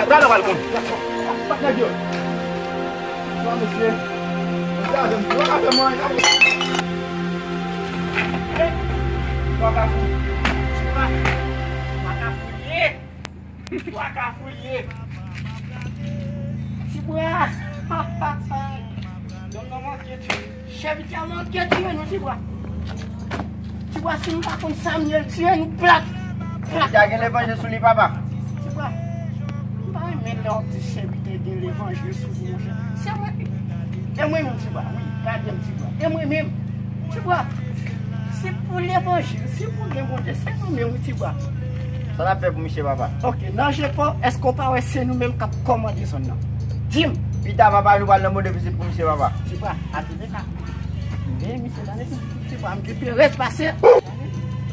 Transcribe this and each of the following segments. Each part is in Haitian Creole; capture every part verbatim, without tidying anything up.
Talè w al konn. Nèg yo. Bon, mesye. Bon, sa, yo pa ka fè mwen anyen. Yo pa ka fou. Yo pa ka fouye. Yo pa ka fouye. Tibwa. Donk, kòman ke ti Chèvitè a manke tiye nou, Tibwa. Tibwa, si nou pa konn sa m ye, l tiye nou plat. Plat. Chèvitè a gen levanjil sou li, papa. Tibwa, m pa renmen lè w ap di chèvitè gen levanjil sou li, monchè. Se mwen. E mwen menm, Tibwa. Wi, gade m, Tibwa. E mwen menm. Tibwa, se pou levanjil, se pou gen Bondye, se nou menm, wi, Tibwa. Sa n ap fè pou misye, papa? Ok, nan je pa w, èske w pa wè se nou menm k ap kòmande zòn nan? Di m. Pita, papa, nou pral nan mode vizit pou misye, papa. Tibwa, atoude ka. Men misye, tande, Tibwa, m gen perèz pase.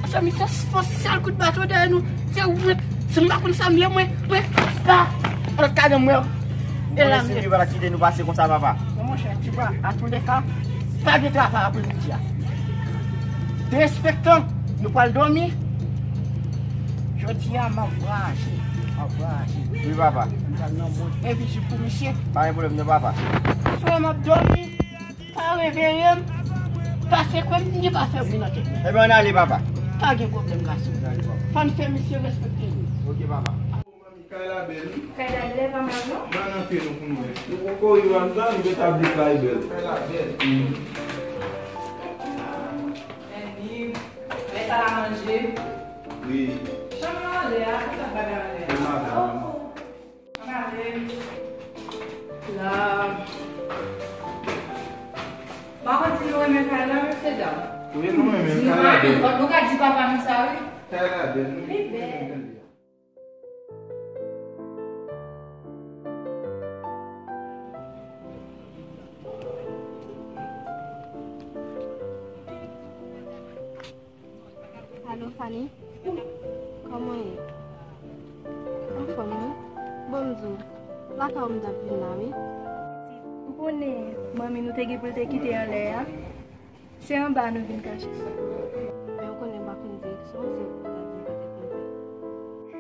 Paske misye fon sèl kout baton dèyè nou. Se ou, mwen, si m pa konn sa m ye, mwen, mwen, pa. Alòt ka gen mwen. E la, si li pa kite nou pase konsa, papa. Non, monchè, Tibwa, atoude ka, pa gen travay apremidi a. Derespektan, nou pral dòmi. Jodi a, m ap vwayaje. M ap vwayaje. Wi, papa. M pral nan mond envizib pou misye. Pa gen pwoblèm, non, papa. Swa m ap dòmi, pa reveye m, pase kwè m, m gen pa fè bri nan tèt mwen. Ebyen, ann ale, papa. Pa gen pwoblèm, gason. Ann ale, papa. Fò n fè misye respekte nou. Ok, papa. Kay la bèl, wi. Kay la bèl, pa mal, non? Ban n antre nou pou n wè. Nou poko rive anndan, nou gentan di kay bèl. Kay la bèl. Wi. Annie, lè sa la manje. Wi. Chanm yo anlè a, tout sa bagay anlè a. Wi, madanm. Ann ale. La. M pa konn si nou renmen kay la, mesye dam. Wi, nou renmen kay la bèl. Nou ka di papa nou sa, wi. Kay la bèl, wi. Li bèl. Alo, Fanny? Kòman w ye? Anfòm, wi. Bon, m di w, lakay ou m t ap vin la, wi. Ou konnen manmi nou te gen pou l te kite anlè a? Se anba nou vin kache. Men ou konnen m pa konn direksyon, se ou ki ta di m kote pou m vin.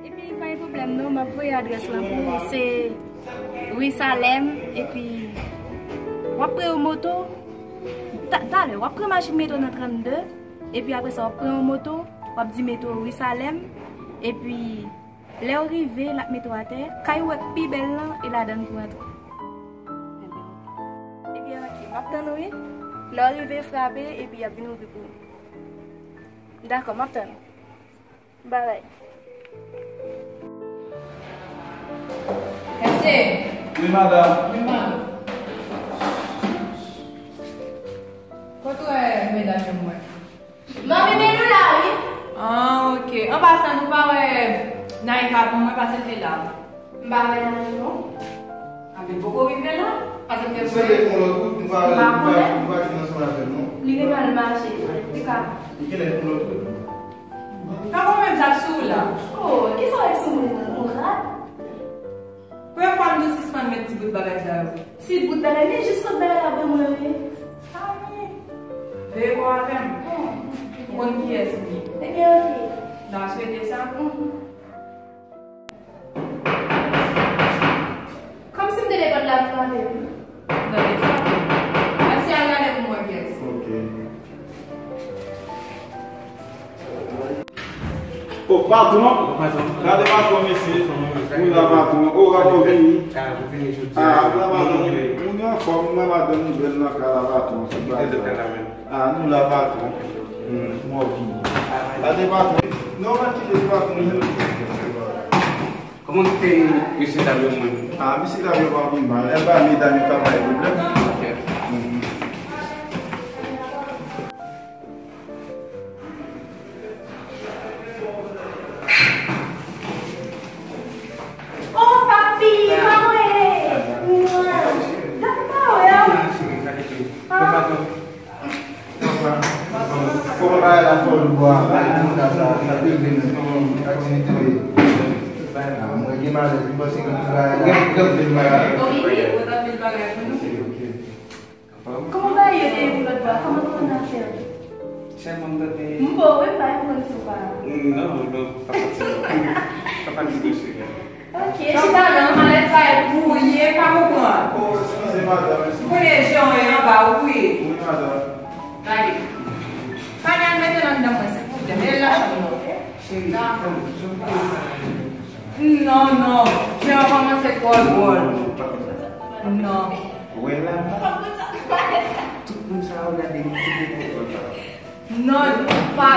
Epi pa gen pwoblèm non, m ap voye adrès lan pou ou. Se ri Salèm, epi w ap pran yon moto. Ta-, talè, w ap pran machin metro nan trannde, epi apre sa, w ap pran yon moto, w ap di metro ri Salèm, epi lè w rive, l ap mete w atè, kay ou wè k pi bèl lan, e ladan l pou w antre. Ebyen, ok, m ap tann ou, wi. Lè w rive, frape, epi y ap vin ouvri pou ou. Dakò, m ap tann ou. Bye bye. Wi, madanm. Wi, madanm. Kote w wè medam yo mwen? Manmi, men nou la, wi. Ah, ok. An pasan, nou pa wè Naïka pou mwen, paske l te la. M pa wè Naïka, non. A, men poko rive la. Paske l te... Misye te fè yon lòt wout, nou pa wè l, nou pa, nou pa jwenn ansanm avè l, non. Li gen mal mache, li ka... Li genlè fè yon lòt wout. Pa konn menm sa k sou ou la. Oh, kisa w wè k sou mwen nan? Yon rad? Premye fwa m di w sispann met ti bout bagay sa yo. Ti bout bagay, men jis kot bagay la pou mwen, wi. A wi. Veye kò w avè m. Ou konn kiyès m ye. Ebyen, ok. N a swete sa. Mhm. Kòmsi m te depann la frape, wi. Gade sa. Mèsi, al gade pou mwen, kiyès. Ok. O, patwon. Gade patwon, mesye. Wi, la, patwon. O, Ramo vini. Ah, la, patwon. Moun yo anfòm, mwen pa tann nouvèl nan kay la, patwon. Se pa sa. Ah, nou la, patwon. Hmm, mwen vini. Gade, patwon. Non, pa kite patwon. Kòman w te mesye dam yo mwen? Ah, mesye dam yo pa anpil mal. Lè ba medam yo ka bay pwoblèm. Ok. Mhm. Oh, papi, pa mwen. Gade pa wè. Ah. Kòman bagay la fè w lou a? Sa te vin aktivite. Ah, mwen gen malèz, mwen panse ke travay, gen, gen anpil bagay. Wi, gen anpil bagay pou nou. Ok, ok. Kòman bagay yo te ye pou lòt bò a? Kòman, kòman n ap fè? Sèlman m tande. M bo, wi, m pa konprann si w pa. Non, non, pa fatige. Pa fatige, cheri. Ok, chita la, malèt sa e gouye, pa konprann. Oh, eskize, madanm, eskize. Ou konnen jan w ye anba, ou gouye. Wi, madanm. Gade. Fanny al mete l anndan mwen, silvouplè. Mete l nan chanm nan. Cheri, non, non, non. Jan an kòmanse twò dwòl. Non. Wè la. Tout moun sa yo gade m, tout moun konprann sa. Non, pa,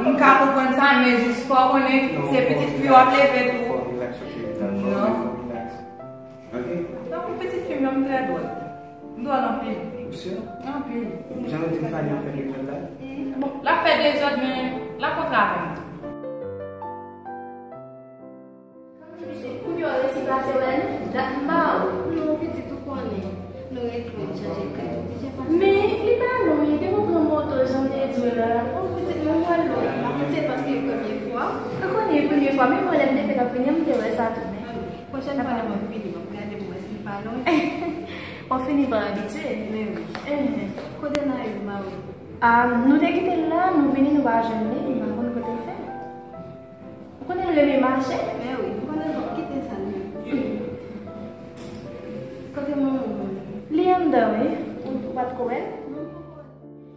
m ka konprann sa, men jis fò w konnen se pitit fi w ap leve tou. Fò w relax, ok? Fò w relax. Ok? Donk, pitit fi m nan, m trè dwòl. M dwòl anpil. Ou sè? Anpil. Jan w di m Fanny ap fè dezòd la? Bon, l ap fè dezòd, men l ap kontre avè m. Kounye a w resi pase wè nou, dat m pa wè w. Non, pitit, ou konnen. Nou ret lwen, chanje kay, oblije pase. Men, li pa lwen, te konn pran moto, jan w te di w la. Oh, pitit, mwen wè l lwen. M pa konn se paske e premye fwa. Ou konnen e premye fwa, men mwen lè m te fèk ap vini an, m te wè sa tou, men. Pwochèn fwa lè m ap vini, m ap gade pou wè si l pa lwen. W ap fini pa abitye. Men wi. Kote n al, m pa wè? Ah, nou te kite l la, nou vini, nou pa jwenn li, m pa konn kote l fè. Ou konnen l renmen mache? Men wi, m konnen l p ap kite sa l menm. Kote manman w? Li anndan, wi. Ou, ou pa t ko wè l? Non, m poko wè l.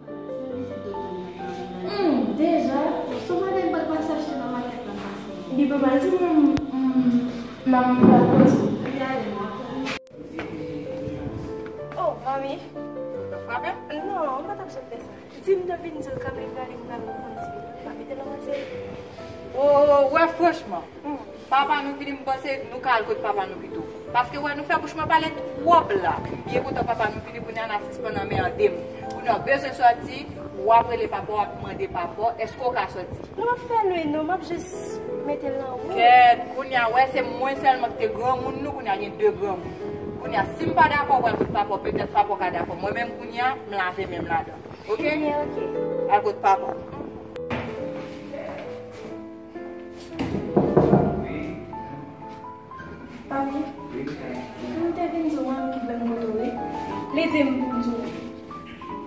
Se yon vizit de mwen nan kare la. Hmm, deja? Sou mande m pa t pase achte nan makèt la pase. Li pa mal di mwen, hmm, m ap, m ap koze. Li ale, m ap. Oh, manmi. Ou frape? Non, m pa t ap janm fè sa. Di m te vin di w kanmenm, gade m pral reponn si w pa mete l an konsèy. O, wè, franchman, papa nou vini, m panse nou ka al kot papa nou pito. Paske, wè, nou fè bouch mwen pale twòp la. Byen kontan papa nou vini, kounye a n a sispann anmède m. Kounye a w bezwen sòti, w ap rele papa w, w ap mande papa w, èske w ka sòti? Non, m ap fè l wi, non, m ap jis mete l nan wout. Kèt, kounye a, wè, se mwen sèlman ki te granmoun nou, kounye a gen de granmoun. Kounye a, si m pa dakò, w al kot papa w, petèt papa w ka dakò. Mwen menm, kounye a, m lave men m ladan. Ok? Ebyen, ok. Al kot papa w. Papi, m te vin di w an ki vle m kote w wi. Li di m pou m di w,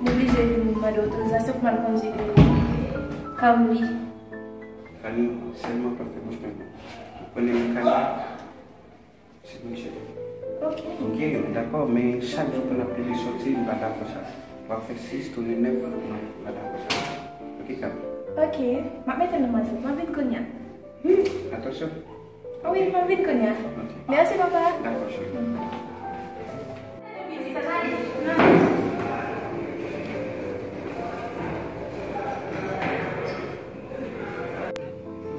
m oblije vin mande otorizasyon pou m al kondui, e, Camry. Fanny, sèlman pa fè bouch mwen. Ou konnen m ka la. Se mwen chèf. Ok. Ok, m dakò, men chak jou pou n ap plede sòti, m pa dakò sa. W ap fè sis, tounen nèf, m pa dakò sa. Ok, Kami? Ok, m ap mete l nan manti, m ap vin kounye a. Hmm, atansyon. Wi, m ap vin kounye a. Ok. Mèsi, papa. Dakò, chèf.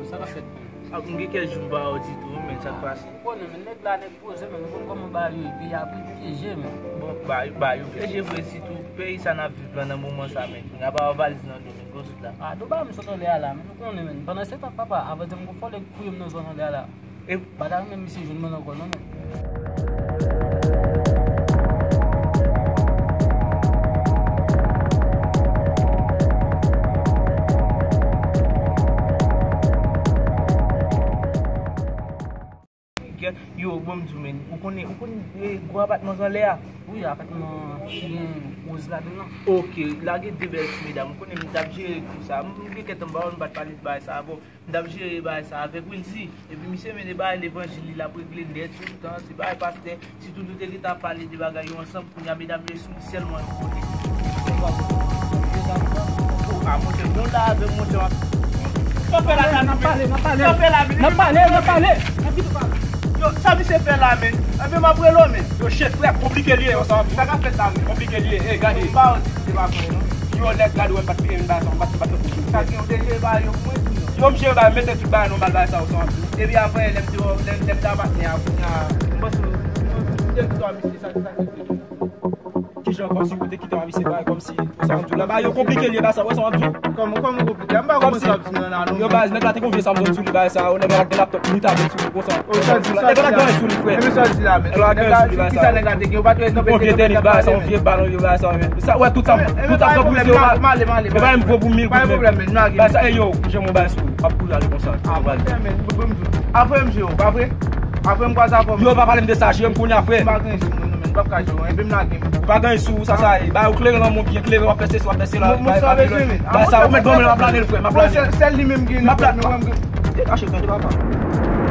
Sa k ap fèt? Ah, m gen kèk jou m pa wè w ditou, men sa k pase? Ou konnen, men nèg la, nèg poze, men nou konn kòman bagay yo ye, peyi a pyeje, men. Bon, bagay, bagay yo pyeje vre, sitou peyi sa n ap viv la nan moman sa, men. N ap ba w valiz nan do, men, gwo sot la. Ah, do bagay m sot anlè a la, men ou konnen, men. Pandan se tan, papa, avan di m gon fòlèg fouye m nan zòn anlè a la. E pa ta renmen misye jwenn mwen ankò non, men. Yo, bon, m di w, men, ou konnen, ou konnen, e, gwo apatman k anlè a? Wi, apatman ki gen woz ladan l lan. Ok, lage de bèl ti medam. Ou konnen m t ap jere kou sa. M, m gen kèk tan m pa wè nou pa t pale de bagay sa a. Bon, m t ap jere bagay sa avèk Wilzy. Epi misye mennen bagay levanjil li, l ap regle nèt tout tan. Se bagay pastè. Sitou nou te gentan ap pale de bagay yo ansanm. Kounye a medam yo sou li sèlman yo konnen. A monchè, bon la avè m, monchè. Sa fè la, n ap pale, n ap pale. Sa fè la, n ap pale, n ap pale. Yo, sa misye fè la, men? Ebyen, m ap rele w, men. Yo, chèf, frè, konplike li ye, yo, sa. Sa k ap fèt la, men? Konplike li ye. E, gade. Yo, lè gade, wè, m pa t peye, m pa sa, m pa t, m pa t fè konfyans. Sa gen, ou te jere bagay yo pou mwen, tou, non? Yo, m jere bagay, mete tout bagay nòmal, bagay sa, yo, sa. Epi apre, lè m te, lè, lè m te apatnè a, kounye a, m panse, yo, yo, yo, yo, misye, sa, sa, sa. Kijan kòmsi ou te kite yon misye bay kòmsi sa w ap di w la? Bagay yo konplike li, bagay sa, wè sa w ap di w. Kòman, kòman konplike? M pa konprann sa w ap di m nan la non. Yo baz, nèg la te konfye sa m di w li, bagay sa, nèg la gen laptop li, tablèt sou li konsa. O, sa di, sa di la. Nèg la gen sou li, frè. Nèg la gen sou li, bagay sa. Nèg la te gen, ou pa t wè kanpe telefòn nan pale, men. Sa, wè, tout sa, tout sa pran pou misye, yo pa, yo pa menm vo pou mil goud, men. Bagay sa, e yo, kijan mwen bay sou, ap kouri ale konsa. Apre m jere w, pa vre? Apre m kwaze avè w. Yo, pa pale m de sa, jere m kounye a, frè. M pa gen sou, non, non, men, m p ap ka jere w, enben m lage m. Ou pa gen sou, sa, sa, e, ba yo klere nan mwen, byen klere, w ap fè se, w ap fè se la, ba, ba, ba, sa, ou mèt ban mwen, m ap lage l, frè, m ap lage l. Sèl, sèl li menm gen, m ap lage l. Degaje, tande, papa.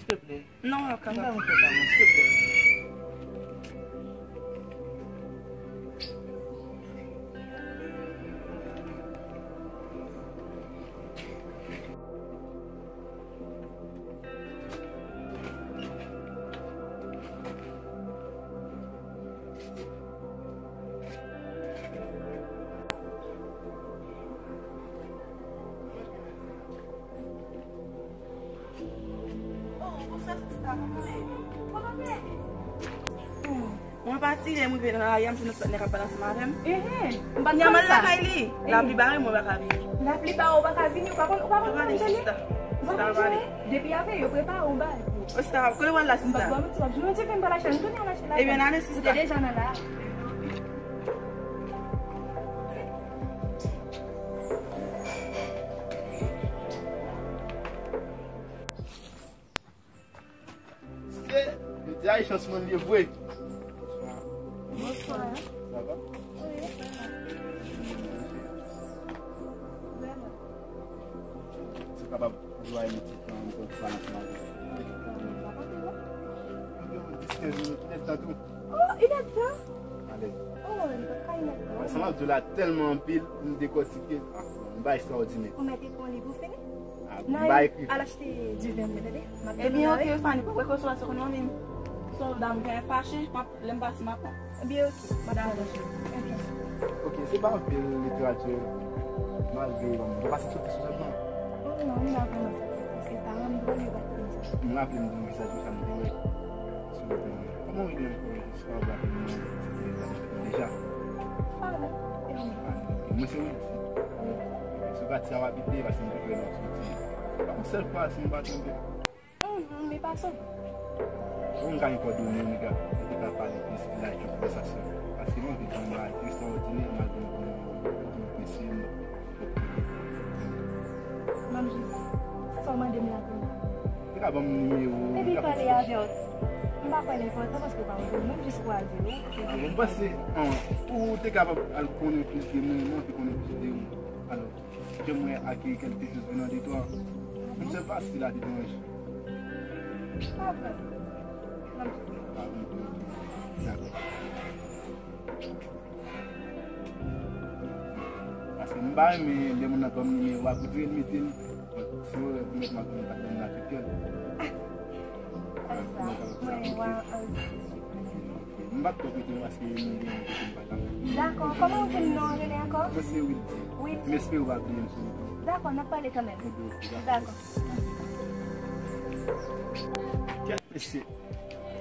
Silvouplè. Non, non, kanmenm. Ban mwen fè sa, mwen, silvouplè. Oh, bonswa, sista. Kòman w ye? Kòman w ye? Oh, mwen pati, lè m rive nan lari a, m jwenn yon sòt nèg ap pale ansanm avè m. Ehe, m pa t konn sa. Kounye a m al lakay li. Ehe. Lapli bare, mwen pa ka vini. Lapli bare, ou pa ka vini, ou pa konn, ou pa konn kòman m tande? Sista. Sista, pale. Depi avè yo prepare yon bagay pou ou. O sista, kote w al la, sista? M pa ba w manti, w ap jwenn yon ti fen pa lache, nou tounen an lache la. Ebyen, n ale, sista. Ou te deja nan la. Mesye, jodi a e chans mwen li ye vre. Bonswa. Bonswa. Sa va? Wi. Vrèman. Si w kapab anplwaye yon ti tan, yon ti tan ansanm avè m. Anviwon dis kenz minit, inèdtan tou. Oh, inèdtan? Alèz. Oh, li pa ka inèdtan. Sa m ap di w la tèlman anpil, m dekòtike. Ah, yon bagay ekstraòdinè. Ou mèt ekri yon liv, ou fini? Ah, m pa ekri. Al achte diven pou tande. M ap Ebyen, oke, Fanny, pran prekosyon paske kounye a menm sòlda m gen fache, m ap, lè m pase, m ap pran. Ebyen, oke, m ap pran. Ebyen. Oke, se pa anpil literati, malgre, bon, m pa santi soti sou zòt, non. Oh, non, m pa vrèman santi, paske paran m twò, yo pa t konn sa. M raple m de yon visaj konsa m te wè sou lòt moun. Kòman w rele ankò? Sa w ap raple mwen, se te zanmi deja. Fanny. Fanny. Mwen se Wildy. Wildy. Se katye a w abite, paske m te kwè nan Wildy. Pa yon sèl fwa, si m pa twonpe. Mhm, men pa sou. Bon, m ka gen kòdone w, nèg la, ou te ka pale plis, like, konvèsasyon. Paske m anvi di yon bagay ekstraòdinè, malgre m konnen w, w, w, w, Manm Jezi, sa w mande m la pou mwen? Ou te ka ban m nimewo w, epi pale avè w. M pa kwè l enpòtan paske w pa wè m, m jis kwaze w. Ah, bon, m panse, an, ou te kapab al konnen plis de mwen, mwen te konnen plis de ou. Alò, ke mwen akèyi kèlke chòz venant de toi. M se pa si la te deranje. Pa vrè. Manm Jezi. Ah, bon, ok, ok. Dakò. Paske m pa renmen lè moun nan ban m nimewo a, pou di l mete l. Si yo rèv mèt m ap konn pa konn nan tout kè. Mwen, wa, an. M pa t twò rete paske m gen yon kote m pa t ap. Dakò, kòman w di m non an rele ankò? Mwen se Wildy. Wildy. M espere w pa bliye m sou retou. Dakò, n ap pale kanmenm. Ok, ok, dakò. Dakò. Kèt mesye.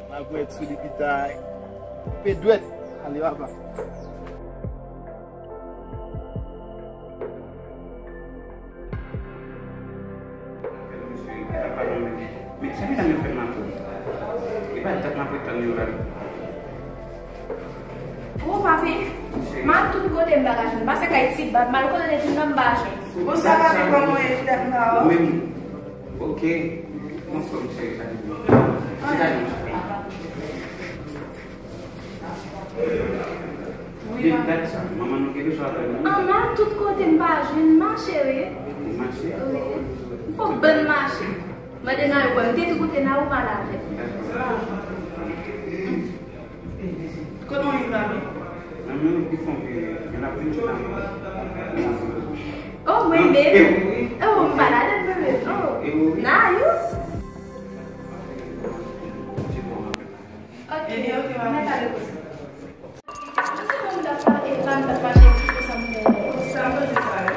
M ap wè sou li pita. Koupe dwèt. Ale papa. Men sa ki ta mwen fè m ap tann. E pa dat m ap ret tann yo la. Ou pa fini? M al tout kote m pa ka jwenn. M pase kay ti bab, m al kote l te di m nan m pa jwenn. Bonswa papi, kòman w ye? Ou menm? Ok. Bonswa, m cheri, sa ki bon? Se la nou. Wi, depi dat sa, manman nou gen bezwen avè nou. An, m al tout kote, m pa jwenn, m mache, wi. Ou mache? Wi. M fè yon bann mache. Mande Nayou, m te tou koute Nayou, m al avè l. Dakò. Kote w ye la, wi? Nan men w pi fon vire, men l ap vin jwenn avè w. Oh, mwen menm? E wi. Oh, m pa ladann mwen menm, non. E wi. Nayou? Ok, mwen pale pou ou. Jodi a m t ap pale, e pa m t ap mache, ki pou sa m fè? Sa m panse sa yo.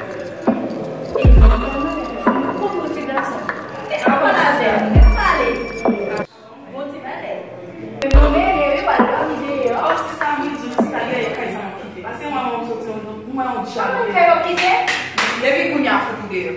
E non, non, non, non, non, non, ti gason. Kisa w pale avè m? Pale. Bon ti bagay. E bon, men, men, wi, w al dòmi deyò. Oh, se sa m di w, se sa, dèyè kay sa m ap kite. Paske mwen, mwen soti, mwen yon djab. Kòman w fè w ap kite? Depi kounye a, fout ou deyò.